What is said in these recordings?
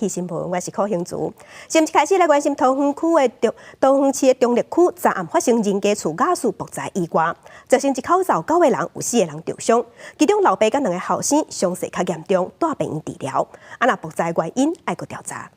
氣新聞，我是柯興竹。先開始來關心桃園區的中桃園市的中壢區，昨暗發生人家厝瓦斯爆炸意外，造成一口灶九個人有四個人著傷，其中老爸佮兩個後生傷勢較嚴重，帶病院治療。啊，若爆炸原因愛閣調查。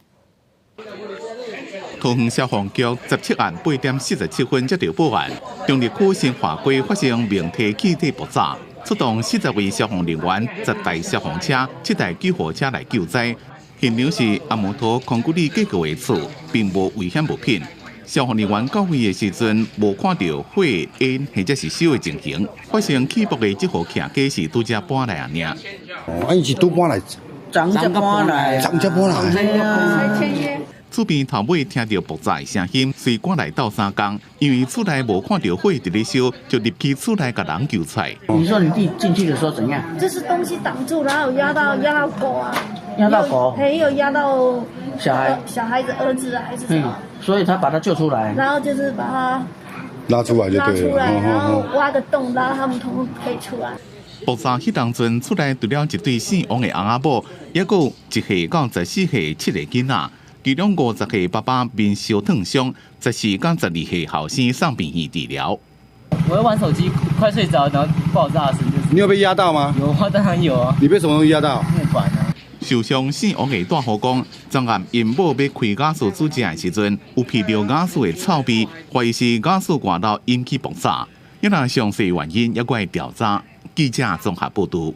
桃園消防局17暗8點47分接到報案，中壢區新華街發生明體氣體爆炸。出動40位消防人員、10台消防車、7台救護車來救災。現場是阿摩托空骨里結構的厝，並無危險物品。消防人員到位的時陣，無看著火煙或者是燒的情形。發生起爆的這戶徛家是拄才搬來爾。哦，啊，伊是拄搬來，昨才搬來，昨才搬來。厝邊頭尾聽著爆炸的聲音，隨趕來鬥相共，因為厝內無看著火佇咧燒，就入去厝內共人救出來。你說你弟進去的時候怎樣？就是東西擋住，然後壓到狗啊，壓到狗，還有壓到小孩、小孩子兒子還是什麼？所以他把他救出來，然後就是把他拉出來就對了，拉出來，然後挖個洞，然後他們統統可以出來。爆炸彼當陣，厝內除了一對死亡的翁仔某，猶閣有1歲到14歲七個囡仔。其中50歲爸爸面燒燙傷，14到12歲後生送病院治療。我在玩手機，快睡着，然後爆炸聲就是。你有被壓到嗎？有啊，當然有啊。你被什麼東西壓到？木板啊。受傷死亡的大戶講，昨暗𪜶某欲開瓦斯煮食的時陣，有鼻著瓦斯的臭味，懷疑是瓦斯外漏引起爆炸。猶若詳細原因猶閣會調查。記者綜合報導。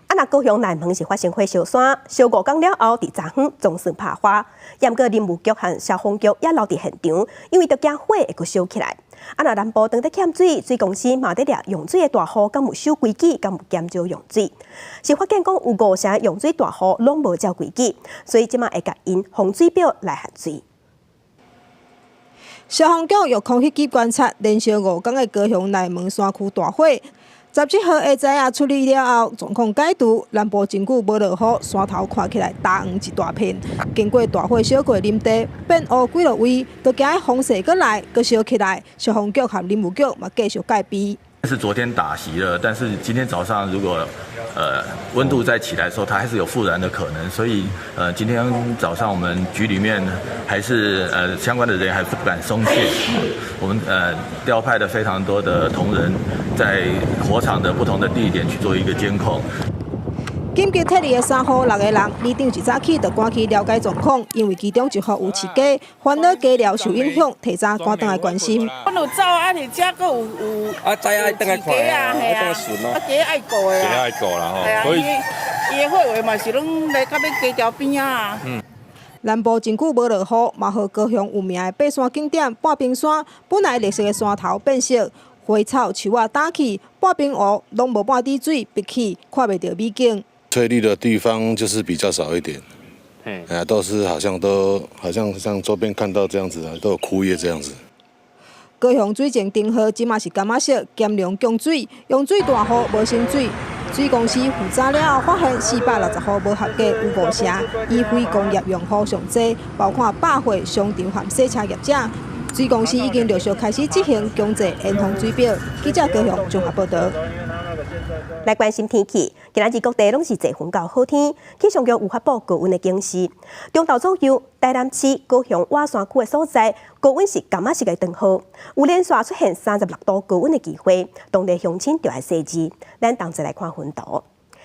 啊，若高雄內門是發生火燒山，燒5工了後，佇昨昏總算拍花。毋過林務局和消防局也留佇現場，因為著驚火會閣燒起來。啊，若南部當佇欠水，水公司嘛佇掠用水的大戶，敢有守規矩，敢有減少用水。是發現講有五成用水大戶攏無照規矩，所以這馬會共𪜶風水表來限水。消防局用空氣機觀察，連燒五工的高雄內門山區大火。17號下晝啊處理了後，狀況解除。南部真久無落雨，山頭看起來焦黃一大片。經過大火燒過林地，變烏幾落位，都驚風勢閣來，閣燒起來。消防局和林務局嘛繼續戒備。是昨天打熄了，但是今天早上如果溫度再起來的時候，它還是有復燃的可能，所以今天早上我們局裡面還是相關的人員還是不敢鬆懈，我們調派了非常多的同仁在火場的不同的地點去做一個監控。緊急撤離的三戶六個人，里長一早起就趕去了解狀況，因為其中一戶有飼雞，煩惱雞寮受影響，提早趕轉來關心。阮有走啊，而且閣有啊，知愛轉來看啊，嘿啊，啊雞愛顧的啊，雞愛顧啦吼，所以伊的火話嘛是攏來到欲雞條邊仔啊。南部真久無落雨，嘛予高雄有名的爬山景點半屏山，本來綠色的山頭變色。花草樹仔焦去，半屏湖攏無半滴水，碧去看袂著美景。翠綠的地方就是比較少一點，哎，都是好像都好像像周邊看到這樣子啊，都有枯葉這樣子。高雄水政燈號這馬是柑仔色，減量供水，用水大戶無薪水。水公司調查了後，發現460戶無合格，有五成以非工業用戶上濟，包括百貨、商場和洗車業者。水公司已經陸續開始執行強制延長水表。記者高雄綜合報道。來關心天氣，今仔日各地攏是濟雲到好天，氣象局有發布高溫的警示。中晝左右，台南市、高雄、倚山區的所在，高溫是柑仔色的燈號，有連續出現36度高溫的機會，當地鄉親就愛細緻。咱同齊來看雲圖。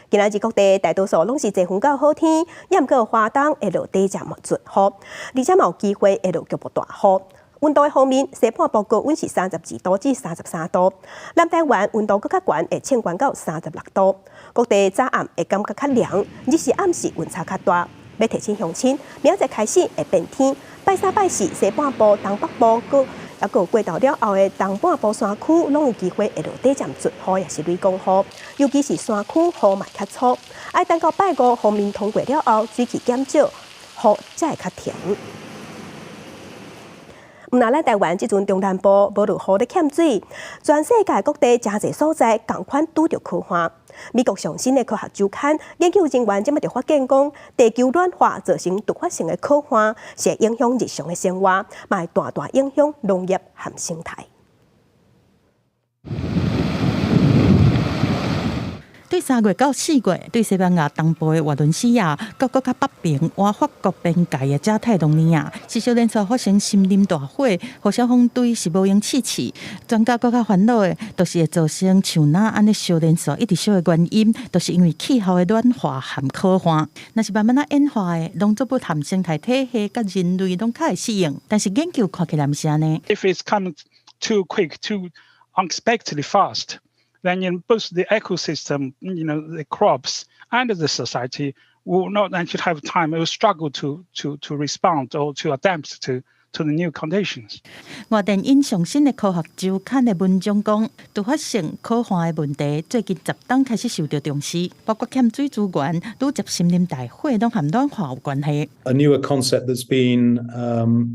今仔日各地大多數攏是濟雲到好天，猶毋過花東會落短暫陣雨，而且嘛有機會會落局部大雨。溫度的方面，西半部高溫是32度至33度，南台灣溫度閣較懸，會衝懸到36度。各地早暗會感覺較涼，日時暗時溫差較大。欲提醒鄉親，明仔載開始會變天，拜三拜四西半部、東北部閣猶閣有過晝了後的東半部山區，攏有機會會落短暫陣雨，抑是雷公雨。尤其是山區雨嘛較粗，愛等到拜五鋒面通過了後，水汽減少，雨才會較停。毋但咱台灣這陣中南部無落雨咧欠水，全世界各地誠濟所在仝款拄著乾旱。美國上新的科學週刊研究人員這馬就發現講，地球暖化造成突發性的乾旱，是會影響日常的生活，嘛會大大影響農業和生態。對3月到4月，對西班牙東部的瓦倫西亞，佮閣較北爿倚法國邊界的加泰隆尼亞，持續連續發生森林大火，予消防隊是無閒試試。專家閣較煩惱的，就是會造成像若按呢燒連續一直燒的原因，就是因為氣候的暖化和洘旱。若是慢慢仔演化的，農作物和生態體系佮人類攏較會適應。但是研究看起來毋是按呢。 If it's coming too quick, too unexpectedly fast, then in both the ecosystem, the crops and the society will not actually have time, will struggle to respond or to adapt to the new conditions. 外電引上新的科學週刊的文章講，突發性洘旱的問題最近10冬開始受到重視，包括欠水資源、愈捷森林大火，攏和暖化有關係。 A newer concept that's been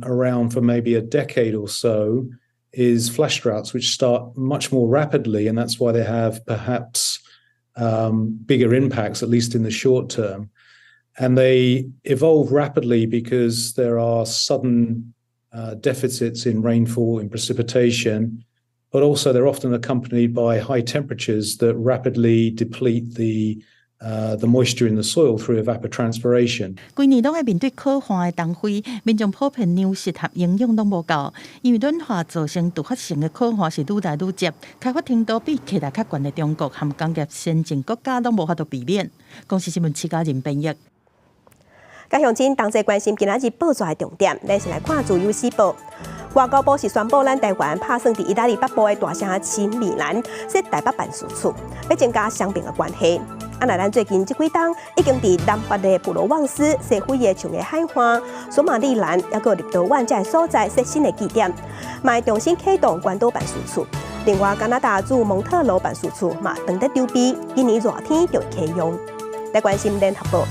around for maybe a decade or so is flash droughts, which start much more rapidly, and that's why they have perhaps bigger impacts, at least in the short term. And they evolve rapidly because there are sudden deficits in rainfall, in precipitation, but also they're often accompanied by high temperatures that rapidly deplete the moisture in the soil through evapotranspiration. 規年攏愛面對洘旱的東非，民眾普遍糧食和營養攏無夠，因為暖化造成突發性的洘旱是愈來愈捷，開發程度比起來較懸的中國和工業先進國家攏無法度避免。公視新聞徐嘉仁編譯。佮鄉親同齊關心今仔日報紙的重點，咱先來看《自由時報》。外交部是宣布，咱台灣拍算佇意大利北部的大城市米蘭設台北辦事處，欲增加雙邊的關係。啊，若咱最近這幾冬已經佇南法的普羅旺斯、西非的長的海岸、索馬利蘭，抑閣立陶宛這个所在設新的據點，嘛會重新啟動關島辦事處。另外，加拿大駐蒙特羅辦事處嘛，正佇籌備，今年熱天就會啟用。來關心聯合報。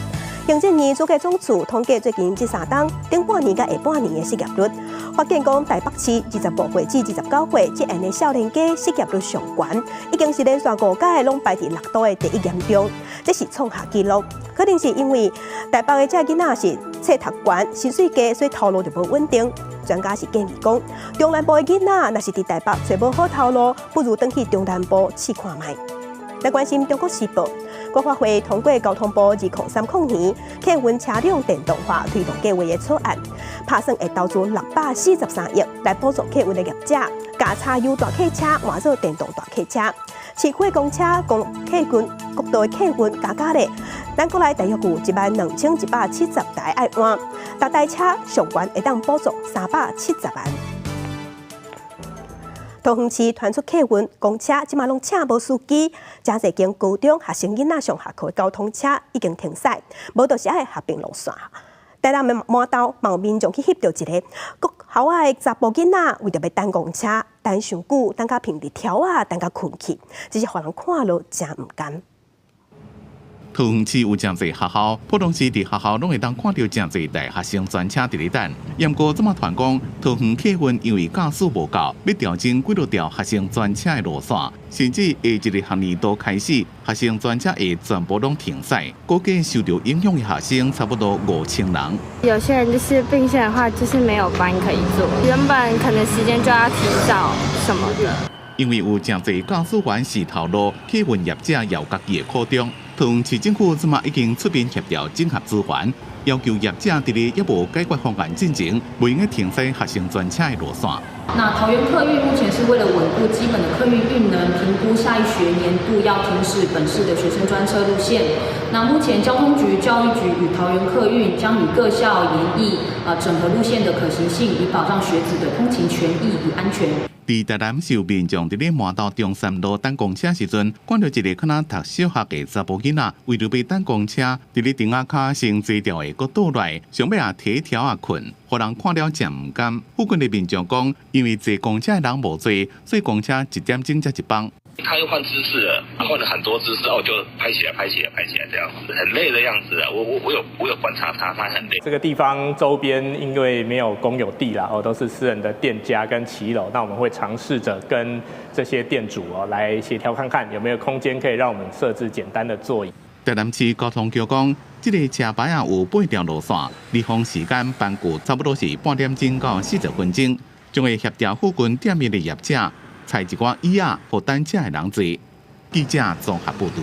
行政院主計總處統計最近這3冬頂半年佮下半年的失業率，發現講台北市25歲至29歲這緣的少年家失業率上懸，已經是連續五屆攏排佇6都的第一嚴重，這是創下紀錄。可能是因為台北的這囡仔是冊讀懸，薪水低，所以頭路就無穩定。專家是建議講，中南部的囡仔若是佇台北揣無好頭路，不如轉去中南部試看覓。來關心中國時報，國發會通過交通部2030年客運車輛電動化推動計畫的草案，拍算會投資643億來補助客運的業者，共柴油大客車換做電動大客車，市區公車、公客運、國道的客運加加咧，咱國內大約有12,170台愛換，逐台車上懸會當補助370萬。桃園市傳出客運公車，這馬攏請無司機，誠濟間高中學生囡仔上下課的交通車已經停駛，無就是愛合併路線。台南的滿豆嘛有民眾去翕著一个國校仔的查埔囡仔，為著欲等公車，等傷久，等甲爿佇柱仔，等甲睏去，這是予人看了誠毋甘。桃園市有誠濟學校，普通時佇學校攏會當看著誠濟台學生專車佇咧等。毋過這馬傳講，桃園客運因為駕駛無夠，欲調整幾落條學生專車的路線，甚至下一个學年度開始，學生專車會全部攏停駛，估計受著影響的學生差不多5000人。有些人就是併線的話，就是沒有班可以坐，原本可能時間就要提早什麼的。因為有誠濟駕駛員是頭路，客運業者有家己的苦衷。桃園市政府這馬已經出面協調整合資源，要求業者佇咧猶無解決方案進前，袂用停駛學生專車的路線。那桃園客運目前是為了穩固基本的客運運能，評估下一學年度要停駛本市的學生專車路線。那目前交通局、教育局與桃園客運將與各校研議，整合路線的可行性，以保障學子的通勤權益與安全。佇台南市有民眾佇咧滿豆中山路等公車時陣，看著一个敢若讀小學的查埔囡仔，為著欲等公車，佇咧亭仔跤先坐著會閣倒來，上尾也提柱仔睏，予人看了誠毋甘。附近的民眾講，因為坐公車的人無濟，所以公車一點鐘才一班。他又換姿勢了，他換了很多姿勢，哦，就拍起來，拍起來，拍起來，這樣子，很累的樣子啊。我有觀察他，他很累。這個地方周邊因為沒有公有地啦，哦，都是私人的店家跟騎樓，那我們會嘗試着跟這些店主哦來協調看看有沒有空間可以讓我們設置簡單的座椅。台南市交通局講，這个車牌仔有八條路線，離峰時間班次差不多是半點鐘到40分鐘，將會協調附近店面的業者，裁一寡椅仔，予等車的人坐。記者綜合報導。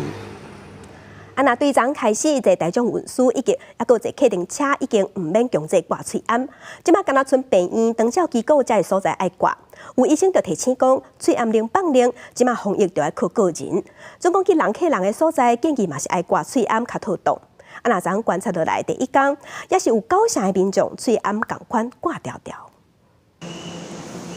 啊，若對昨開始，坐大眾運輸以及猶閣坐客運車已經毋免強制掛喙罨。這馬敢若賰病院、長照機構遮的所在愛掛。有醫生就提醒講，喙罨令放令，這馬防疫就愛靠個人。總講去人客人的所在，建議嘛是愛掛喙罨較妥當。啊，若昨觀察落來，第一工也是有九成的民眾喙罨仝款掛牢牢。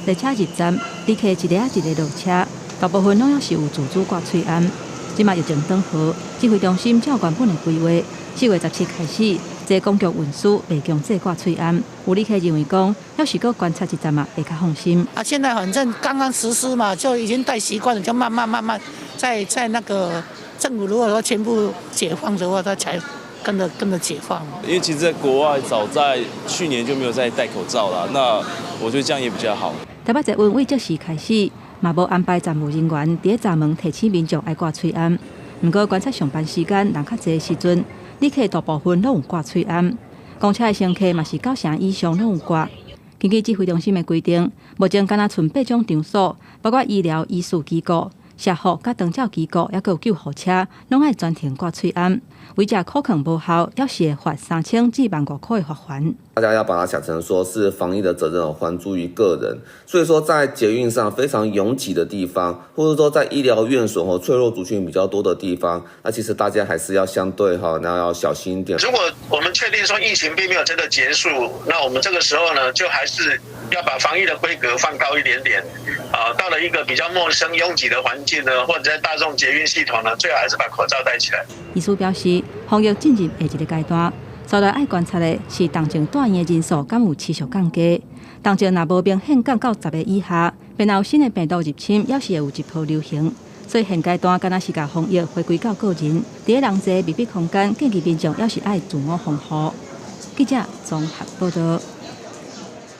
列車入站，旅客一个仔一个落車，大部分攏猶是有自主掛喙罨。這馬疫情轉好，指揮中心照原本的規劃，4月17開始，坐公共運輸袂強制掛喙罨。有旅客認為講，猶是閣觀察一陣仔，會較放心。啊，現在反正剛剛實施嘛，就已經戴習慣了，就慢慢慢慢在那個政府如果說全部解放的話，他才跟着解放。因為其實在國外早在去年就沒有再戴口罩了，那我覺得這樣也比較好。台北捷運為這時開始，嘛無安排站務人員佇咧閘門提醒民眾愛掛喙罨。毋過觀察上班時間人較濟時陣，旅客大部分攏有掛喙罨。公車的乘客嘛是九成以上攏有掛。根據指揮中心的規定，目前敢若賰八種場所，包括醫療、醫事機構、社福佮長照機構，猶閣有救護車，攏愛全程掛喙罨。違者考勸無效，猶是會罰3000至15,000塊的罰鍰。大家要把它想成說是防疫的責任還諸於個人，所以說在捷運上非常擁擠的地方，或者說在醫療院所或脆弱族群比較多的地方，那其實大家還是要相對哈，那要小心一點。如果我們確定說疫情並沒有真的結束，那我們這個時候呢，就還是要把防疫的規格放高一點點。啊，到了一個比較陌生擁擠的環境呢，或者在大眾捷運系統呢，最好還是把口罩戴起來。醫師表示，防疫進入下一個階段，所來愛觀察的是重症住院的人數敢有持續降低。重症若無明顯降到10个以下，便有新的病毒入侵，猶是會有一波流行。所以現階段敢若是共防疫回歸到個人，佇咧人濟密閉空間，建議民眾猶是愛自我防護。記者綜合報道。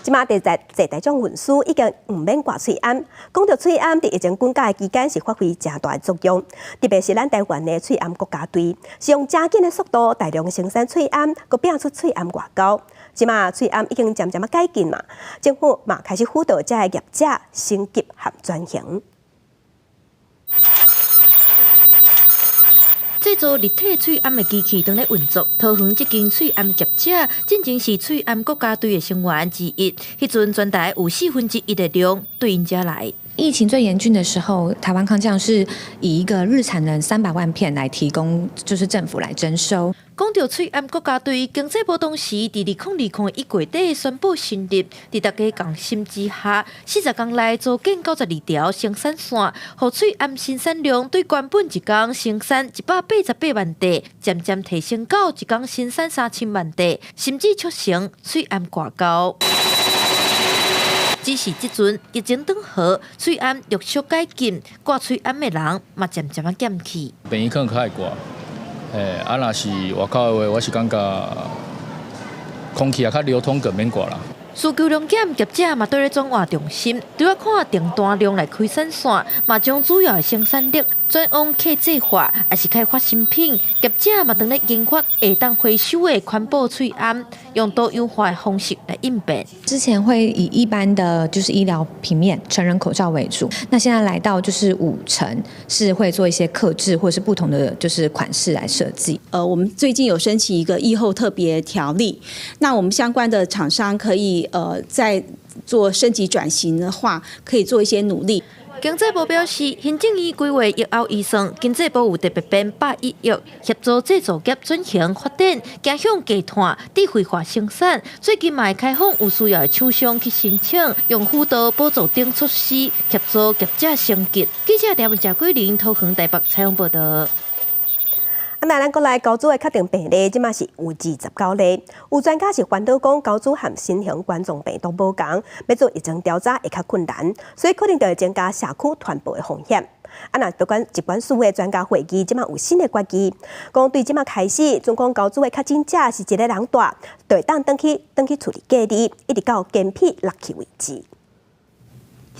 這馬佇坐大眾運輸已經毋免掛喙罨。講著喙罨，佇疫情滾價的期間是發揮誠大的作用。特別是咱台灣的喙罨國家隊，是用誠緊的速度大量生產喙罨，閣拼出喙罨外交。這馬喙罨已經漸漸仔改進嘛，政府嘛開始輔導遮的業者升級和轉型。製造立體喙罨的機器正咧運作，桃園這間喙罨業者，進前是喙罨國家隊的成員之一。彼陣全台有1/4的量對𪜶遮來。疫情最嚴峻的時候，台灣康將是以一個日產能300萬片來提供，就是政府來徵收。講著喙罨國家隊，經濟部當時佇2020年1月底宣布成立，佇大家共心之下，40工內組建92條生產線，予喙罨生產量對原本一工生產188萬塊，漸漸提升到一工生產3000萬塊，甚至促成喙罨外交。只是這陣疫情轉好，喙罨陸續解禁，掛喙罨的人嘛漸漸仔減去。病院可能較愛掛，嘿，啊，若是外口的話，我是感覺空氣也較流通，就免掛啦。需求量減，業者嘛對咧轉換重心，除了看訂單量來開產線，嘛將主要的生產力轉往客製化，抑是開發新品。業者嘛正咧研發會當回收的環保喙罨，用多樣化的方式來應變。之前會以一般的就是醫療平面成人口罩為主，那現在來到就是5成是會做一些客製或是不同的就是款式來設計。我們最近有申請一個疫後特別條例，那我們相關的廠商可以在做升級轉型的話，可以做一些努力。經濟部表示，行政院規劃疫後預算，經濟部有特別編101億，協助製造業轉型發展，走向低碳、智慧化生產。最近嘛會開放有需要的廠商去申請，用輔導、補助等措施協助業者升級。記者陳文謝桂林桃園台北採訪報道。啊，那咱國內猴子的確診病例，這馬是有29例。有專家是煩惱講，猴子和新型冠狀病毒無仝，欲做疫情調查會較困難，所以可能就會增加社區傳播的風險。啊，若不管疾管署的專家會議，這馬有新的決議，講對這馬開始，準講猴子的確診者是一个人蹛，就會當轉去轉去厝裡隔離，一直到檢體落去為止。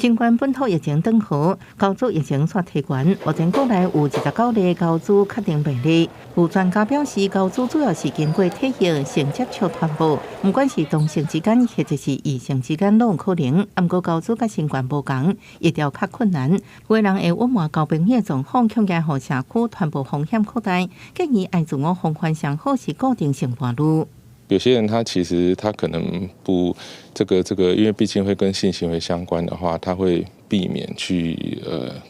新冠本土疫情轉好，猴痘疫情煞提懸。目前國內有29例猴痘確定病例。有專家表示，猴痘主要是經過體液性接觸傳播，毋管是同性之間或者是異性之間，攏有可能。毋過猴痘佮新冠無仝，疫調較困難。有的人會隱瞞交朋友狀況，恐驚予社區傳播風險擴大，建議愛自我防範，上好是固定性伴侶。有些人他其實他可能不這個，因為畢竟會跟性行為相關的話，他會避免去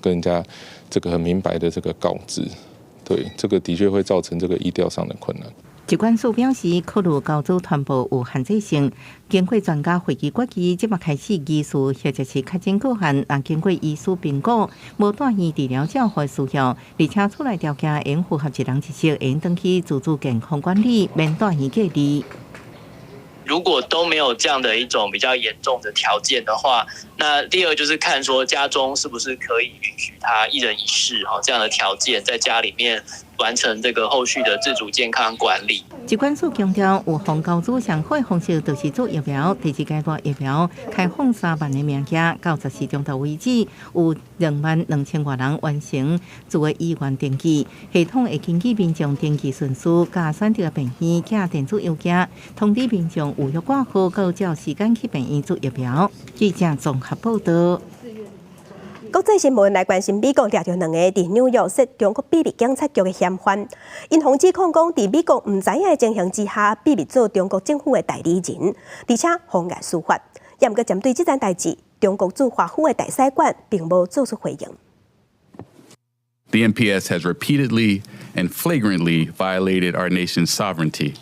跟人家這個很明白的這個告知，對，這個的確會造成這個疫調上的困難。疾管署表示，考慮猴痘傳播有限制性，經過專家會議決議，這馬開始疑似或者是確診個案，若經過醫師評估，無住院治療照護需要，而且厝內條件應符合一人一室，會轉去自主健康管理，免住院隔離。如果都沒有這樣的一種比較嚴重的條件的話，那第二就是看說家中是不是可以允許他一人一室哈這樣的條件，在家裡面完成這個後續的自主健康管理。疾管署強調，預防猴痘上好的方式就是注疫苗。第二階段疫苗開放3萬个名額，到14鐘頭為止，有22,000外人完成自的意願登記。系統會根據民眾登記順序，佮選擇的病院寄電子郵件通知民眾預約掛號，佮照時間去病院注疫苗。記者綜合報道。國際新聞來關心美國掠著兩个佇紐約設中國秘密警察局的嫌犯，𪜶予指控講，佇美國毋知影的情形之下，秘密做中國政府的代理人，而且妨礙司法。也毋過針對這件代誌，中國駐華府的大使館並無做出回應。 The MPS has repeatedly and flagrantly violated our nation's sovereignty,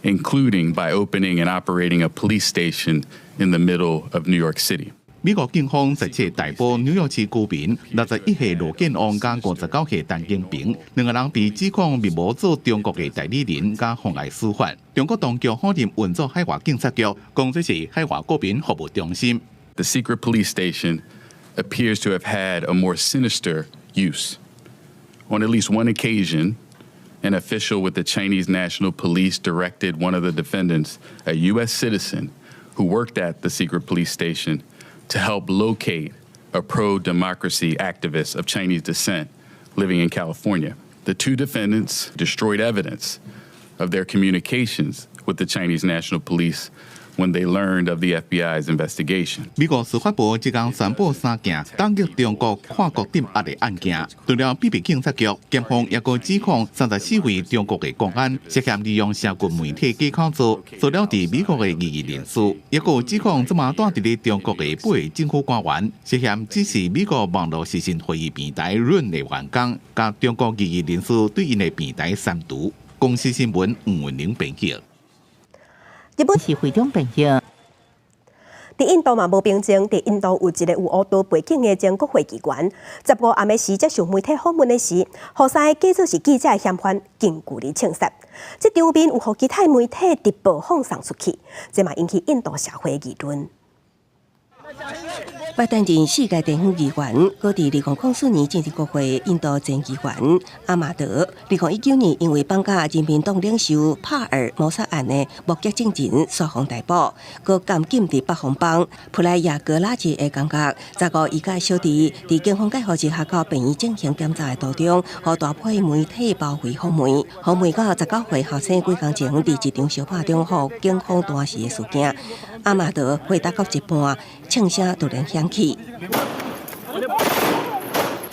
including by opening and operating a police station in the middle of New York City. 美國警方17日逮捕紐約市居民61歲羅建旺佮59歲陳金平，兩个人被指控密謀做中國的代理人，佮妨礙司法。中國當局否認運作海外警察局，講這是海外國民服務中心。 The secret police station appears to have had a more sinister use. On at least one occasion, an official with the Chinese National Police directed one of the defendants, a U.S. citizen who worked at the secret police station, to help locate a pro-democracy activist of Chinese descent living in California. The two defendants destroyed evidence of their communications with the Chinese National Police when they learned of the FBI's investigation. 美國司法部這工宣布三件打擊中國跨國鎮壓的案件，除了秘密警察局，檢方也閣指控34位中國的公安涉嫌利用社群媒體假口做，騷擾佇美國的異議人士，也閣指控這馬住佇咧中國的八个政府官員涉嫌指示美國網路視訊會議平台 Zoom 的員工，共中國異議人士對𪜶的平台刪除。公視新聞吳文玲編輯。日本是非常變形。佇印度嘛無平靜，佇印度有一个有烏道背景的前國會議員，15暗暝時接受媒體訪問的時，予三个假做是記者的嫌犯近距離槍殺。這場面有予其他媒體直播放送出去，這嘛引起印度社會議論。捌擔任四屆地方議員，閣佇2004年進入國會印度前議員阿馬德，2019年因為綁架人民黨領袖帕爾謀殺案的目擊證人煞予逮捕，閣監禁佇北方邦普拉亞格拉治的監獄。15伊佮小弟佇警方介護之下到病院進行檢查的途中，予大批媒體包圍訪問，訪問到19歲後生幾工前佇一場相拍中予警方彈死的事件。阿馬德回答到一半，槍聲突然響起。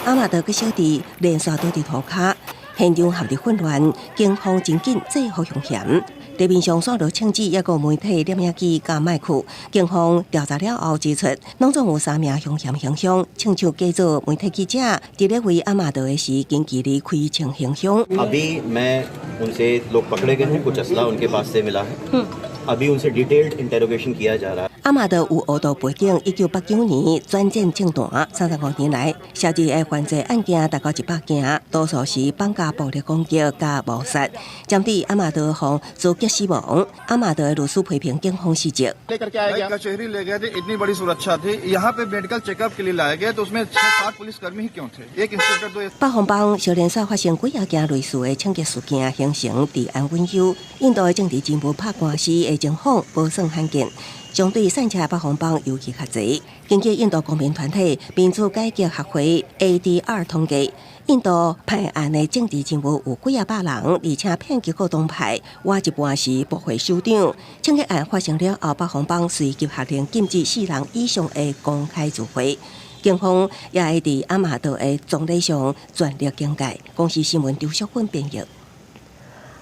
阿馬德佮小弟連續倒佇塗跤，現場陷入混亂，警方真緊制服兇嫌。地面上散落槍支，抑閣媒體攝影機佮麥克。警方調查了後指出，攏總有三名兇嫌行兇，槍手假做媒體記者，佇咧圍阿馬德的時，近距離開槍行兇。 अभी मैं उनसे लोग पकड़े गए हैं, कुछ असला उनके पास से मिला है। अभी उनसे डिटेल्ड इंटेरोगेशन किया जा रहा है。阿馬德有烏道背景，1989年轉戰政壇，35年來涉及的犯罪案件達到100件，多數是綁架、暴力攻擊佮謀殺。針對阿馬德予狙擊死亡，阿馬德的律師批評警方失職。 कचहरी ले गए थे, इतनी बड़ी सुरक्षा थी, यहाँ पे मेडिकल चेकअप के लिए लाए गए तो उसमें छह सात पुलिसकर्मी ही क्यों थे? एक इंस्पेक्टर तो 北方邦小連鎖發生幾仔件類似的槍擊事件，形成治安隱憂。印度的政治人物拍官司的情況無算罕見。相對散赤北方邦尤其較濟。根據印度公民團體民主改革學會 ADR 統計，印度叛案的政治人物有幾仔百人，而且遍及各黨派，倚一半是國會首長。槍擊案發生了後，北方邦隨即下令禁止四人以上的公開聚會。警方也會佇阿馬德的葬禮上全力警戒。公視新聞張淑芬編譯。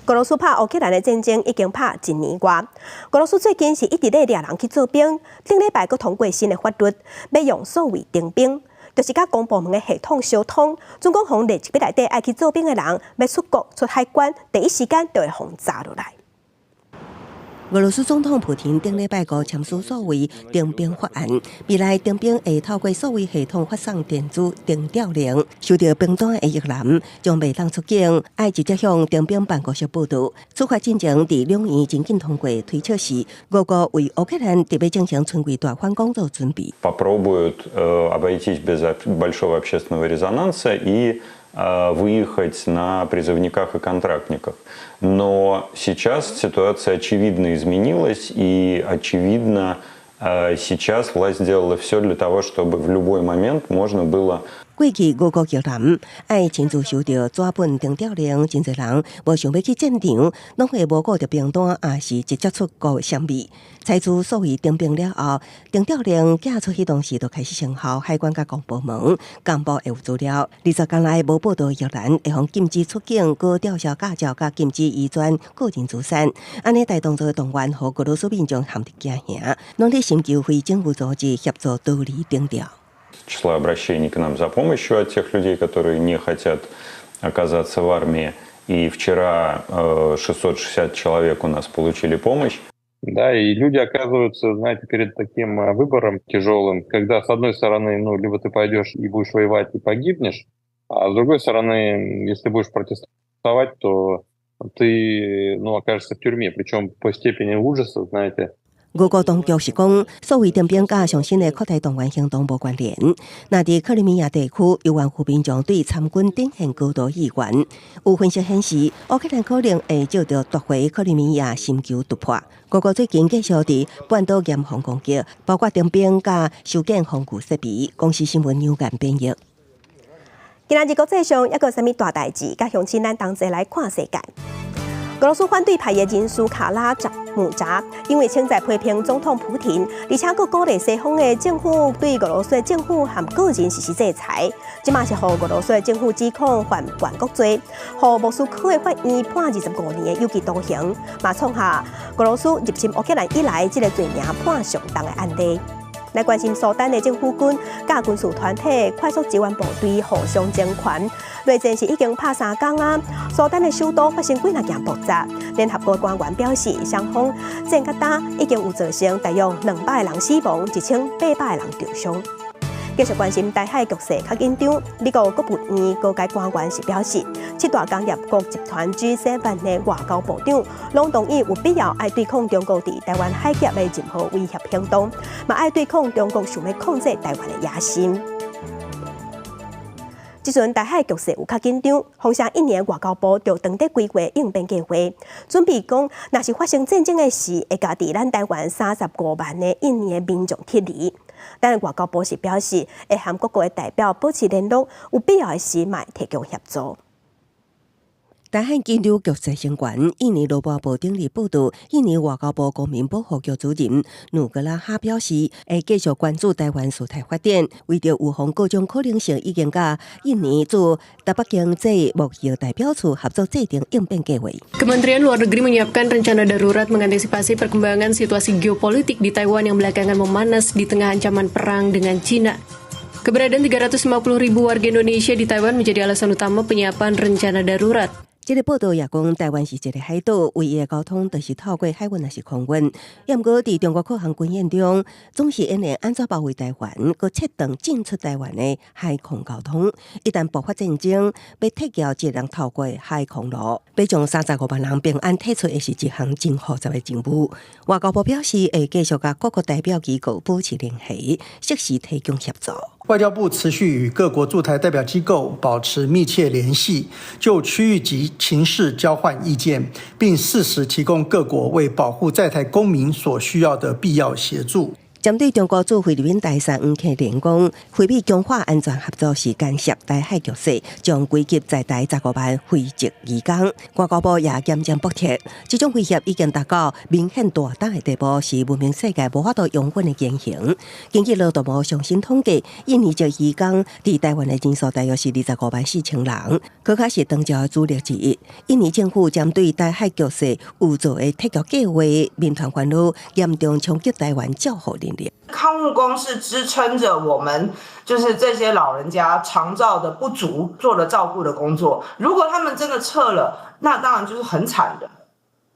俄羅斯拍烏克蘭的戰爭已經拍一年外，俄羅斯最近是一直咧掠人去做兵，頂禮拜閣通過新的法律，欲用數位徵兵，就是佮公部門的系統相通，準講予劣跡表內底愛去做兵的人，欲出國出海關，第一時間就會予查落來。俄羅斯總統普廷頂禮拜五簽署數位徵兵法案，未來徵兵會透過數位系統發送電子徵調令，收到兵單的役男將袂當出境，愛直接向徵兵辦公室報到。此法進前佇兩院真緊通過，推測是俄國為烏克蘭特別進行春季大反攻做準備。 Попробуют обойтись без большого общественного резонанса и выехать на призывниках и контрактниках. Но сейчас ситуация очевидно изменилась, и очевидно, сейчас власть сделала все для того, чтобы в любой момент можно было 過去俄國役男愛親自收到紙本徵調令，真濟人無想欲去戰場，攏會無顧著兵單，抑是直接出國啥物。採取數位徵兵了後，徵調令寄出去當時就開始生效，海關佮公部門公布會有資料。20天內無報到役男會予禁止出境，閣吊銷駕照，佮禁止移轉個人資產。按呢大動作的動員，予俄羅斯民眾陷佇驚嚇，攏咧尋求非政府組織協助逃離徵調。 Числа обращений к нам за помощью от тех людей, которые не хотят оказаться в армии. И вчера 660 человек у нас получили помощь. Да, и люди оказываются, знаете, перед таким выбором тяжелым, когда, с одной стороны, ну, либо ты пойдешь и будешь воевать и погибнешь, а с другой стороны, если будешь протестовать, то ты, ну, окажешься в тюрьме, причем по степени ужаса, знаете. 俄國當局是講，數位徵兵佮上新的擴大動員行動無關聯。若佇克里米亞地區，猶原有民眾對參軍展現高度意願。有分析顯示，烏克蘭可能會藉著奪回克里米亞尋求突破。俄國最近繼續佇半島嚴防攻擊，包括徵兵佮修建防禦設備。公視新聞牛間編譯。今仔日國際上猶閣有啥物大代誌？佮鄉親咱同齊來看世界。俄羅斯反對派的人士卡拉扎姆扎，因為稱讚批評總統普廷，而且閣鼓勵西方的政府對俄羅斯政府和個人實施制裁，這馬是予俄羅斯的政府指控犯叛國罪，予莫斯科的法院判25年的有期徒刑，嘛創下俄羅斯入侵烏克蘭以來這个罪名判上重的案例。來關心蘇丹的政府軍佮軍事團體快速支援部隊互相爭權，內戰是已經拍3工啊。蘇丹的首都發生幾若件爆炸，聯合國官員表示，雙方戰甲今已經有造成大約200個人死亡，1800個人受傷。繼續關心台海局勢較緊張，美國國務院高階官員是表示，七大工業國集團 G7 的外交部長攏同意有必要愛對抗中國佇臺灣海峽的任何威脅行動，嘛愛對抗中國想欲控制臺灣的野心。這陣台海局勢有較緊張，風聲印尼外交部就當地規劃應變計劃，準備講，若是發生戰爭的時，會共佇咱臺灣35萬的印尼的民眾撤離。但外交部是表示，會和各國的代表保持聯絡，有必要的時嘛會提供協助。台海緊張局勢升懸，印尼羅巴部頂日報道，印尼外交部公民保護局主任努格拉哈表示，會繼續關注台灣事態發展，為著預防各種可能性，已經佮印尼駐台北經濟貿易代表處合作制定應變計劃。 Kementerian Luar Negeri menyiapkan rencana darurat mengantisipasi perkembangan situasi geopolitik di Taiwan yang belakangan memanas di tengah ancaman perang dengan China. Keberadaan 350 ribu warga Indonesia di Taiwan menjadi alasan utama penyiapan rencana darurat. 這个報道也講，台灣是一个海島，唯一的交通就是透過海運抑是空運。毋過，佇中國可航軍演中，總是演練按怎包圍台灣，閣切斷進出台灣的海空交通。一旦爆發戰爭，欲撤僑只能透過海空路，欲將35萬人平安撤出，會是一項真複雜的任務。外交部表示，會繼續佮各國代表機構保持聯繫，適時提供協助。外交部持續與各國駐台代表機構保持密切聯繫，就區域及情勢交換意見，並適時提供各國為保護在台公民所需要的必要協助。針對中國駐菲律賓大使黃克連講，菲美強化安全合作是干涉台海局勢，將歸集在台15萬菲籍移工。外交部也嚴正駁斥，這種威脅已經達到明顯大膽的地步，是文明世界無法度容忍的言行。根據勞動部上新統計，印尼籍移工佇台灣的人數大約是25萬4千人，閣較是當朝的主力之一。印尼政府針對台海局勢有做的撤僑計劃，民團煩惱嚴重衝擊台灣照護能力。看護工是支撐着我們，就是這些老人家長照的不足，做了照顧的工作。如果他們真的撤了，那當然就是很慘的，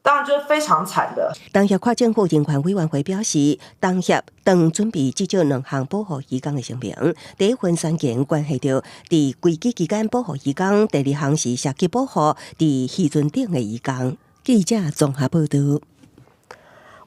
當然就是非常慘的。東協跨政府人權委員會表示，東協當準備至少兩項保護移工的聲明。第一份宣言關係到佇危機期間保護移工，第二項是社區保護佇漁船頂的移工。記者綜合報道。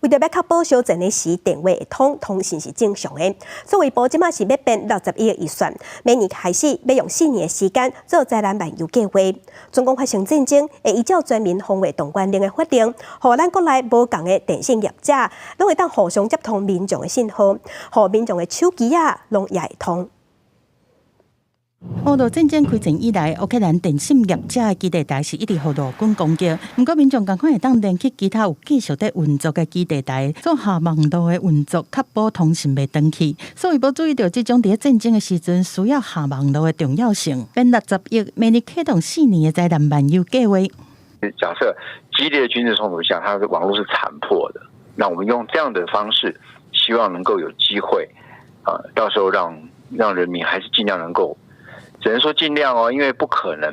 為著欲確保小戰的時電話會通，通訊是正常的。數位部這馬是欲編60億的預算，明年開始欲用4年的時間做災難漫遊計劃。總講發生戰爭，會依照全民防衛動員令的法令，予咱國內無仝的電信業者，攏會當互相接通民眾的信號，予民眾的手機仔攏也會通。烏俄戰爭開戰以來，烏克蘭電信業者的基地台是一直予俄軍攻擊。毋過民眾仝款會當連去其他有繼續佇運作的基地台做下網路的運作，確保通訊袂斷去。所以無注意著這種佇戰爭的時陣需要下網路的重要性。編60億，明年啟動4年的災難漫遊計劃。假設激烈的軍事衝突下，它的網絡是殘破的，那我們用這樣的方式，希望能夠有機會啊，到時候讓人民還是盡量能夠。只能說盡量哦，因為不可能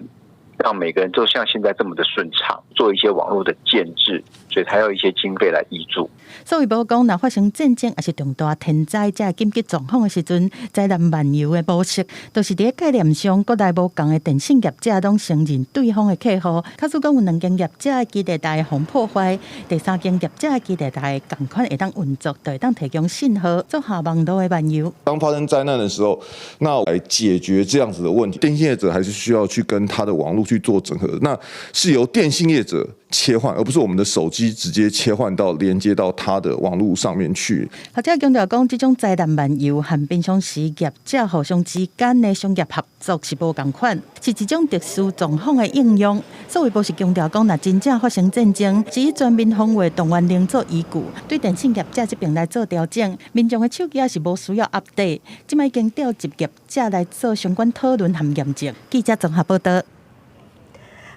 讓每個人都像現在這麼的順暢，做一些網絡的建置，所以才要一些經費來挹注。數位部講，若發生戰爭抑是重大天災這緊急狀況的時陣，災難漫遊的模式，就是佇概念上，國內無仝的電信業者攏承認對方的客戶。假使講有兩間業者的基地台予破壞，第三間業者的基地台仝款會當運作，就會當提供信號做下網路的漫遊。當發生災難的時候，那來解決這樣子的問題，電信業者還是需要去跟他的網絡去做整合，那是由電信業者切換，而不是我們的手機直接切換到連接到他的網絡上面去。學者強調講，這種災難漫遊和平常時業者互相之間的商業合作是無仝款，是一種特殊狀況的應用。數位部是強調講，若真正發生戰爭，是以全民防衛動員令做依據，對電信業者這邊來做調整，民眾的手機也是無需要 update。這擺已經調集業者來做相關討論和驗證。記者綜合報道。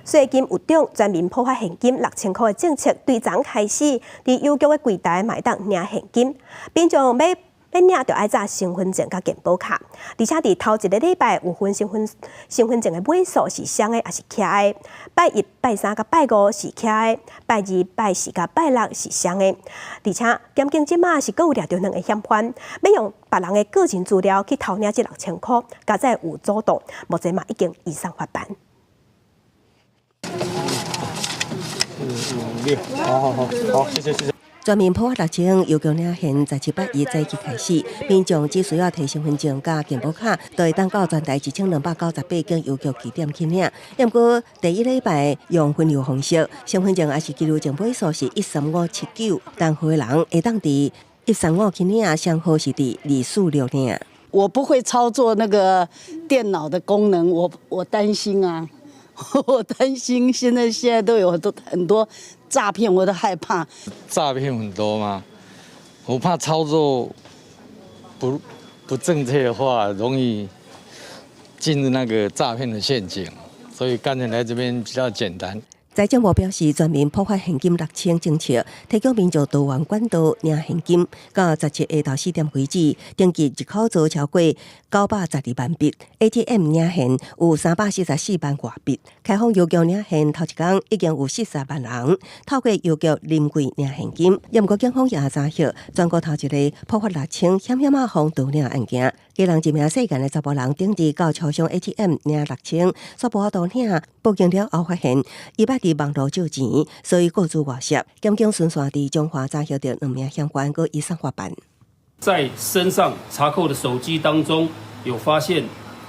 稅金有獎全民普發現金6000箍的政策，對昨開始，佇郵局的櫃台嘛會當領現金，民眾欲領就愛紮身份證佮健保卡，而且佇頭一个禮拜有分身份證的尾數是雙的抑是徛的，拜一、拜三佮拜五是徛的，拜二、拜四佮拜六是雙的。而且檢警這馬是閣有掠著兩个嫌犯，欲用別人的個人資料去偷領這六千箍，佳哉有阻擋，目前嘛已經移送法辦。四五六，好好好，好，謝謝謝謝。全民普發6000，郵局領現17八一早起開始，民眾只需要提身份證佮健保卡，就會當到全台1298間郵局據點去領。毋過第一禮拜用分流方式，身份證抑是居留證尾數是13579，單號的人會當佇135去領，雙號是佇246領。我不會操作那個電腦的功能，我擔心啊。我擔心現在都有很多很多詐騙，我都害怕。詐騙很多嗎？我怕操作不正確的話，容易進入那個詐騙的陷阱，所以乾脆來這邊比較簡單。財政部表示，全民普發現金六千政策，提供民眾多元管道領現金，到17下晝4點為止，登記入口做超過912萬筆，ATM 領現有344萬外筆。開放郵局領現頭一工已經有40萬人透過郵局臨櫃領現金。毋過警方也查獲全國頭一个普發六千險險仔予盜領案件。家人一名細漢的查埔人頂日到超商 ATM 領六千，煞無法度領，報警了後發現，伊捌佇網路借錢，所以告訴外泄。檢警循線佇彰化查獲著兩名嫌犯，閣移送法辦。在身上查扣的手機當中，有發現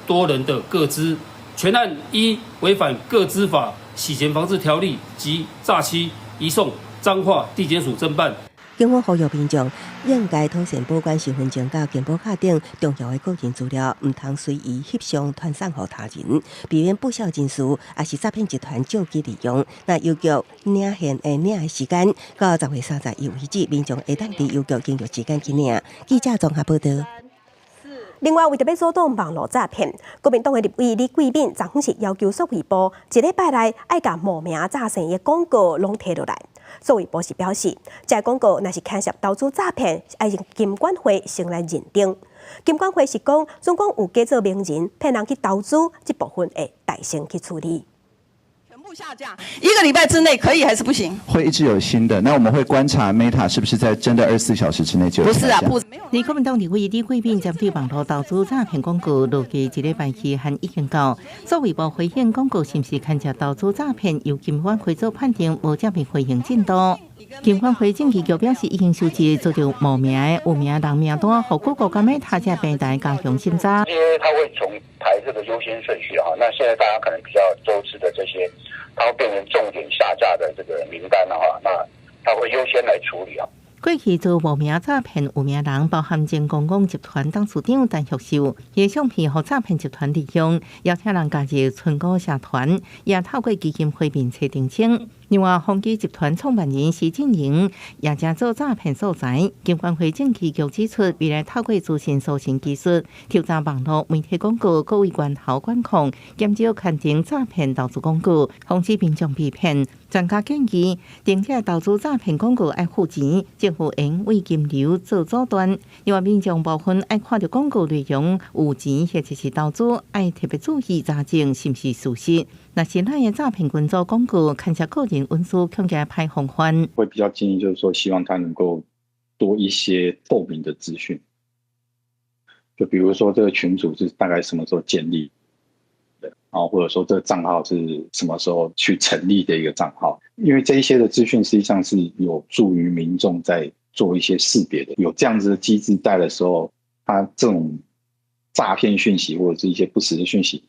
多人的個資，全案依違反個資法、洗錢防制條例及詐欺，移送彰化地檢署偵辦。警方呼籲民眾應該妥善保管身份證佮健保卡等重要的個人資料，毋通隨意翕相傳送予他人，避免不肖人士抑是詐騙集團借機利用。那郵局領現的領的時間到10月31為止，民眾會當佇郵局營業時間去領。記者綜合報道。另外，為著欲阻擋網路詐騙，國民黨的立委李貴敏昨昏是要求數位部一禮拜內愛共冒名詐騙的廣告攏提落來。數位部是表示，這個廣告若是牽涉投資詐騙，愛由金管會先來認定。金管會是講，總講有假做名人騙人去投資，這部分會代先去處理。全部下架，一個禮拜之內可以還是不行？會一直有新的，那我們會觀察 Meta 是不是在真的24小時之內就不是啊，不。國民黨立委李貴敏針對網路投資詐騙廣告，落給一禮拜期限已經到。數位部回應廣告是毋是牽涉投資詐騙，由金管會做判定，無正面回應進度。金管會證監局表示，已經收集遭著冒名的有名人名單，予 Google 佮 Meta 這平台加強審查。這些他會從排這個優先順序哈，那現在大家可能比較周知的這些，它會變成重點下架的這個名單的話，那他會優先來處理啊。過去遭冒名詐騙有名人，包含前公共集團董事長陳玉秀，伊相片予詐騙集團利用，邀請人加入存股社團，也透過基金會面冊澄清。另外，宏碁集團創辦人施振榮也成做詐騙素材。金管會證監局指出，未來透過資訊搜尋技術，調查網路媒體廣告，各位源頭管控，減少刊登詐騙投資廣告，防止民眾被騙。專家建議，停止投資詐騙廣告愛付錢，政府應為金流做阻斷。另外，民眾部分愛看著廣告內容有錢或者是投資，愛特別注意查證是毋是事實。若是咱的詐騙群組廣告，牽涉個人隱私，恐驚歹防範。會比較建議，就是說，希望他能夠多一些透明的資訊，就比如說這個群組是大概什麼時候建立的，啊，或者說這個賬號是什麼時候去成立的一個賬號，因為這一些的資訊實際上是有助於民眾在做一些識別的。有這樣子的機制在的時候，它這種詐騙訊息或者是一些不實的訊息，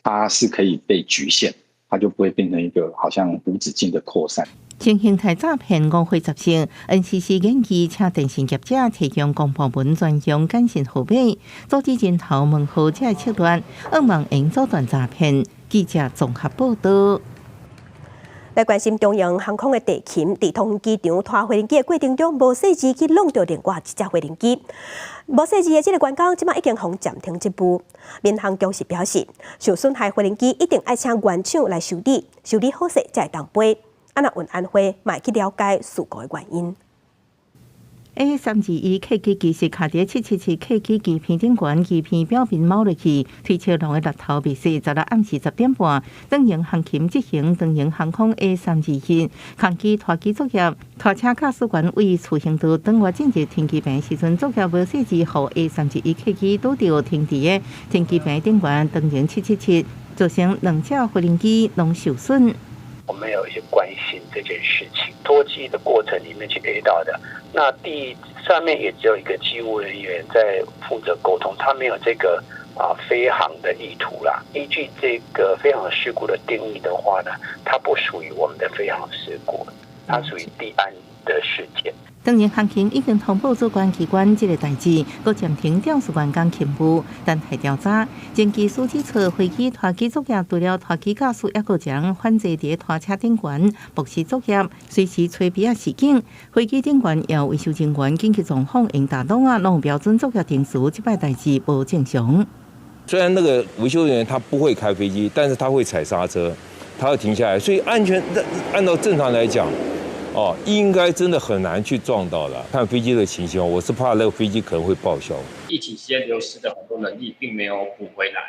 它是可以被局限，它就不會變成一個好像無止境的擴散。新形態詐騙五花雜色，NCC 建議請電信業者提供公部門專用簡訊號碼，阻止人頭門號這个策略，向望會阻斷詐騙。記者綜合報道。來關心長榮航空的地勤，佇桃園機場拖飛行機的過程中，無細緻去挵著另外一隻飛行機。無細緻的這个員工，這擺已經予暫停職務。民航局是表示，受損害飛行機一定愛請原廠來修理，修理好勢才會當飛。啊，若運安會嘛會去了解事故的原因。 A 321客機機師卡佇777客機機坪頂懸，機坪表面貓落去，推測兩个獵頭未說16暗時10點半，長榮航勤執行長榮航空 A 321空機拖機作業，拖車駕駛員為自行道轉彎進入停機坪時陣，作業無細緻，予 A 321客機拄著停佇的停機坪頂懸，長榮777，造成兩架飛行機攏受損。我們有一些關心這件事情，拖機的過程裡面去 A 到的，那地上面也只有一個機務人員在負責溝通，他沒有這個飛航的意圖啦。依據這個飛航事故的定義的話呢，它不屬於我們的飛航事故，它屬於地安的事件。長榮航勤已經通報主管機關這个代誌，閣暫停調事員工勤務，等待調查。前機師指出，飛機拖機作業除了拖機駕駛，抑閣將反坐佇拖車頂懸，目視作業，隨時吹鼻仔示警。飛機頂懸要維修人員緊急狀況用大腦啊，攏有標準作業程序，這擺代誌無正常。雖然那個維修人員他不會開飛機，但是他會踩剎車，他會停下來，所以安全按照正常來講。哦，應該真的很難去撞到了。看飛機的情形，我是怕那個飛機可能會報銷。疫情期間流失的很多人力並沒有補回來，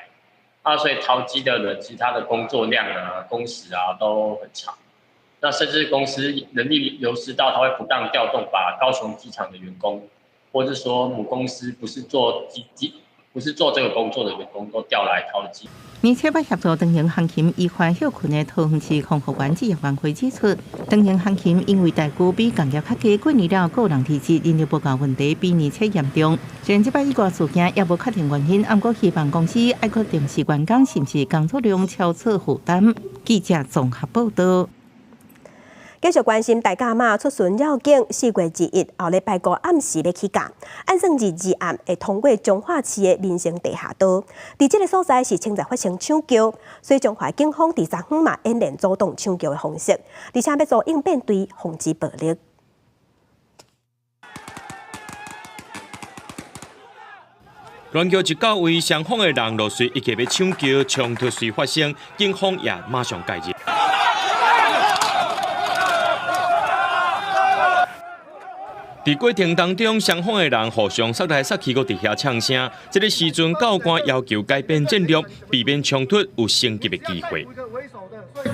啊，所以掏機的人其實他的工作量啊、工時啊都很長。那甚至公司人力流失到他會不當調動，把高雄機場的員工，或者說母公司不是做機機不是做這個工作的員工都調來桃機。年初捌協助長榮航勤依法歇睏的桃園市空服員職業聯會指出，長榮航勤因為待遇比工業較低，過年了個人離職人力無夠問題比年初嚴重。雖然這擺意外事件猶無確定原因，毋過希望公司愛閣重視員工是毋是工作量超出負擔。記者綜合報導。繼續關心大甲媽出巡繞境，4月21後禮拜五暗時欲起駕，按算22暗會通過彰化市的民生地下道。佇這个所在是清早發生搶橋，所以彰化警方佇昨昏嘛演練阻擋搶橋的方式，而且欲組應變隊防止暴力。亂橋一到位，雙方的人陸續一起欲搶橋，衝突隨發生，警方也馬上介入。佇過程當中，雙方的人互相殺來殺去，閣佇遐嗆聲。這个時陣，教官要求改變戰略，避免衝突有升級的機會。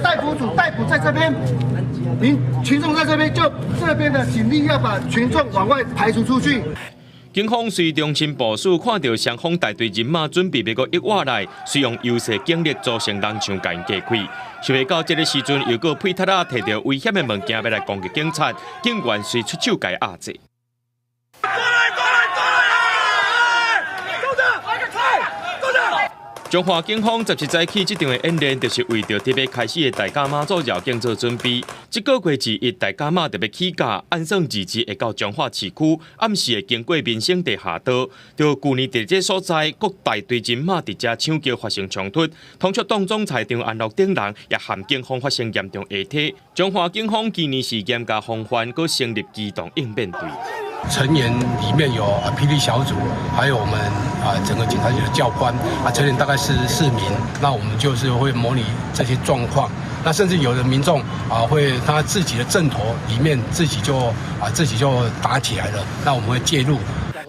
逮捕組逮捕在這邊，民群眾在這邊，就這邊的警力要把群眾往外排除出去。警方隨中心部署，看著雙方大隊人馬準備欲閣一挖來，使用優勢警力組成人牆共𪜶隔開。想袂到這个時陣，又閣配塔仔提著危險的物件欲來攻擊警察，警員隨出手共壓制。彰化警方17早起這場的演練，就是為著特別開始的大甲媽祖繞境做準備。這个月21，大甲媽特別起駕，按算22會到彰化市區，暗時會經過民生地下道。就舊年佇這所在，各大隊人馬佇遮搶橋發生衝突，通緝黨總裁張安樂等人也和警方發生嚴重下體。彰化警方今年是嚴加防範，閣成立機動應變隊。成員裡面有霹靂小組，還有我們整個警察局的教官成員大概44名。那我們就是會模擬這些狀況。那甚至有的民眾會他自己的陣頭裡面自己就打起來了。那我們會介入。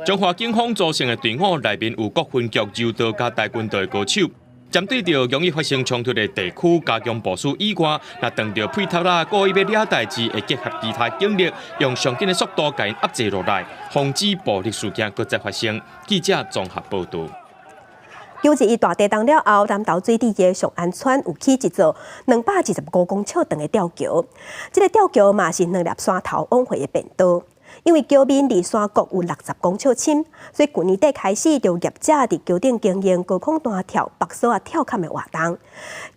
彰化警方組成的隊伍內面有各分局柔道佮跆拳道的高手。針對著容易發生衝突的地區加強部署以外，若當著配頭仔故意欲惹代誌，會結合其他警力，用上緊的速度共𪜶壓制落來，防止暴力事件閣再發生。記者綜合報導。9·21大地震了後，南投水里的上安村有起一座225公尺長的吊橋，這个吊橋嘛是兩粒山頭往回的便道。因為橋面離山谷有60公尺深，所以舊年底開始就業者佇橋頂經營高空彈跳、縛鎖仔跳坎的活動。